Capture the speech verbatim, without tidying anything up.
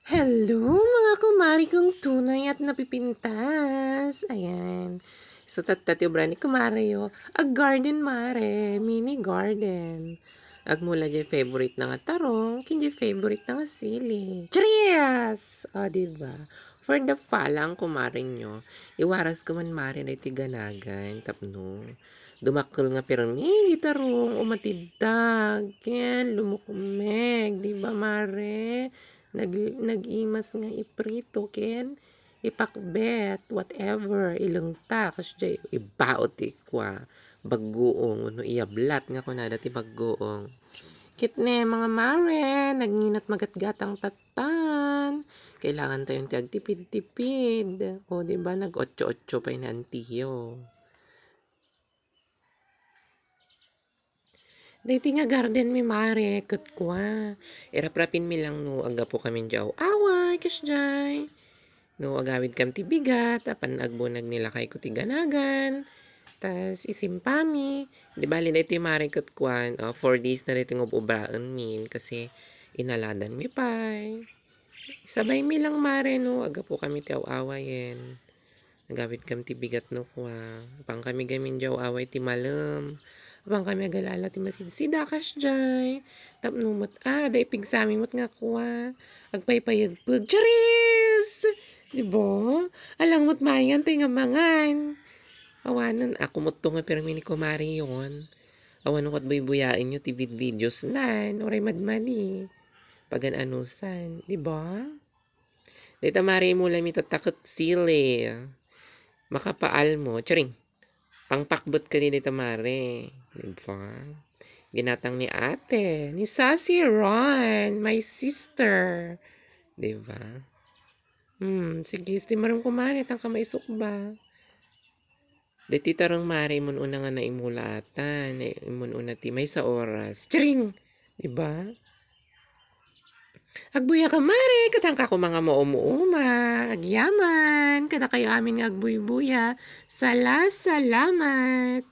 Hello, mga kumari kong tunay at napipintas. Ayan. So, tatta ti obra ni kumare yo. A garden, mare. Mini garden. Agmula jay favorite na nga tarong, ken jay favorite na nga sili. Charis! O, diba? For the falang kumare nyo. Iwaras ko man, mare, na iti ganagan. Tapno. Dumakkel nga permi, di tarong, umatiddag. Ken, lumukmeg. Diba, mare? Nag-, nag-imas nga iprito ken ipakbet, whatever, ilengta, kasdiay, ibaot ti kua, baggoong, wenno iyablat nga kunada ti baggoong. Ket ne, mga mare, nagnginat magatgatang tattan. Kailangan tayon ti agtipid-tipid. O, di ba, nag-otso-otso pay ni antiyo. Daytoy nga garden mi, mare, ket kua, iraprapin mi lang no aggapu kami diay aw-away, kasdiay. No agawid kam ti bigat, apan agbunag ni lakayko ti ganagan. Tas isimpa mi. Di bali daytoy, mare, ket kuan, ah, four days na daytoy nga ub-ubraen min kasi inaladan mi pay. Isabay mi lang, mare, no aggapu kami ti aw-awayen. Agawid kam ti bigat no kua. Apan kami gamin diay aw-away ti malem. Apan kami agalala ti masidsida kasdiay. Tapno met, ah, adda ipigsami met nga kua. Agpaypayegpeg. Charis! Di ba? Alang met maingan tay nga mangan. Awanen, ako met to nga permi ni kumare yon. Awan no ket buybuyaenyo ti vid-videos nan. Uray madmadi. Pagan-anusan. Di ba? Dayta, mare, imula mi tatta ket sili. Makapaal mo. Charing. Pangpakbet kadi dayta, mare. Di ba? Ginatang ni ate. Ni Sassy Ron, my sister. Di ba? Hmm, sige, istimarem ko, mare, tan ka maisukba. Daytoy tarong, mare, immun-una nga naimula ata, na immun-una ti maysa oras. Charing! Di ba? Agbuya ka, mare, ket haanka koma nga maum-uma. Agyaman, kadakayo amin nga agbuybuya. Sala, salamat.